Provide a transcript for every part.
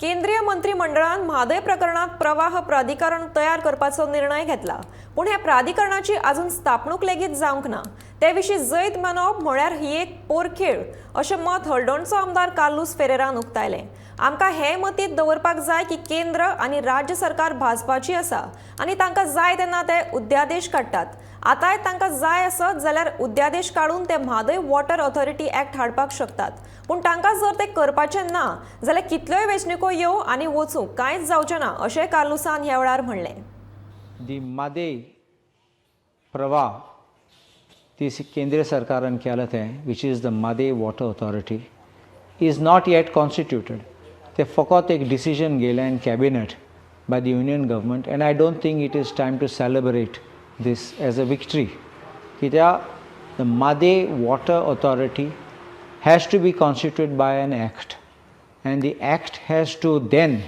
केंद्रीय मंत्रिमंडळान म्हादय प्रकरणात प्रवाह प्राधिकरण तयार करपाचो निर्णय घेतला, पूण ह्या प्राधिकरणाची अजून स्थापणूक लेगीत जावंक ना. ते विशीं जैत मनोवप म्हळ्यार ही एक पोरखेळ अशें मत हळदोणचो आमदार कार्लूस फेरेरान उक्तायलें. आमकां हें मतींत दवरपाक जाय की केंद्र आनी राज्य सरकार भाजपाची आसा आनी तांकां जाय तेन्ना ते उद्यादेश काडटात. आतांय तांकां जाय आसत जाल्यार उद्यादेश काडून ते म्हादय वॉटर ऑथॉरिटी ॲक्ट हाडपाक शकतात, पूण तांकां जर ते करपाचें ना जाल्यार कितल्योय वेंचणुको येवं आनी वचूं, कांयच जावचें ना अशें कार्लुसान ह्या वेळार म्हणलें. दी म्हादय प्रवाह ती केंद्र सरकारान केलां तें, which is the Mhadei Water Authority, is not yet constituted. ते फकत एक decision घेयलें in cabinet by the union government, and I don't think it is time to celebrate this as a victory, कित्याक the Mhadei Water Authority has to be constituted by an act, and the act has to then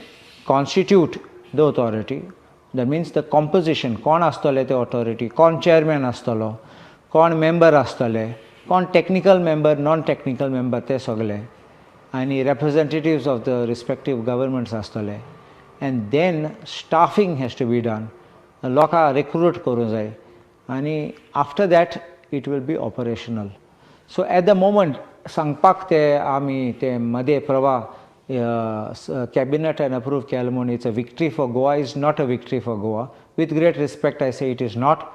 constitute the authority. That means the composition, कोण आसतले ते authority, कोण chairman आसतलो, कोण member आसतले, कोण technical member, non technical member, ते सगळे आनी representatives of the respective governments आसतले, and then staffing has to be done. लोकांक रिक्रूट करूंक जाय आनी after that it will be operational. So at the moment सांगपाक ते आमी ते म्हादय प्रवाह कॅबिनेटान अप्रूव केलें म्हूण it's a victory for Goa is not a victory for Goa. With great respect I say, it is not.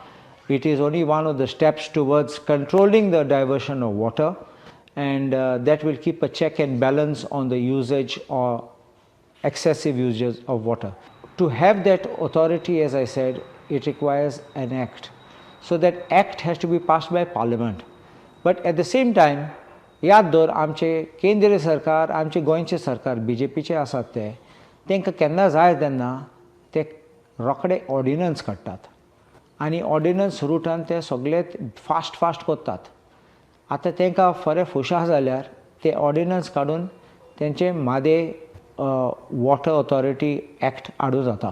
It is only one of the steps towards controlling the diversion of water, and that will keep a check and balance on the usage or excessive usage of water. To have that authority, as I said, it requires an act. So that act has to be passed by parliament. But at the same time, याद दवर, आमचे केंद्रीय सरकार, आमचे गोंयचे सरकार बीजेपीचे आसात, ते तांकां केन्ना जाय तेन्ना ते रोखडे ऑर्डिनन्स काडटात आनी ऑर्डिनन्स रुटान ते सगळे फास्ट फास्ट करतात. आतां तांकां फरे फुशा जाल्यार ते ऑर्डिनन्स काडून तेंचे म्हादय वॉटर ऑथॉरिटी एक्ट हाडूं जाता.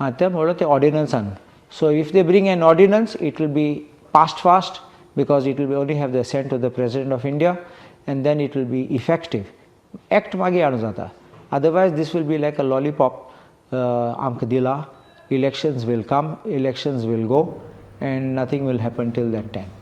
आं, तें म्हणून ते ऑर्डिनन्सान. So if they bring an ordinance, it will be passed fast because it will be only have the assent of the President of India, and then it will be effective. Act मागीर हाडूं जाता. Otherwise this will be like a lollipop. आमकां दिला, elections will come, elections will go, and nothing will happen till that time.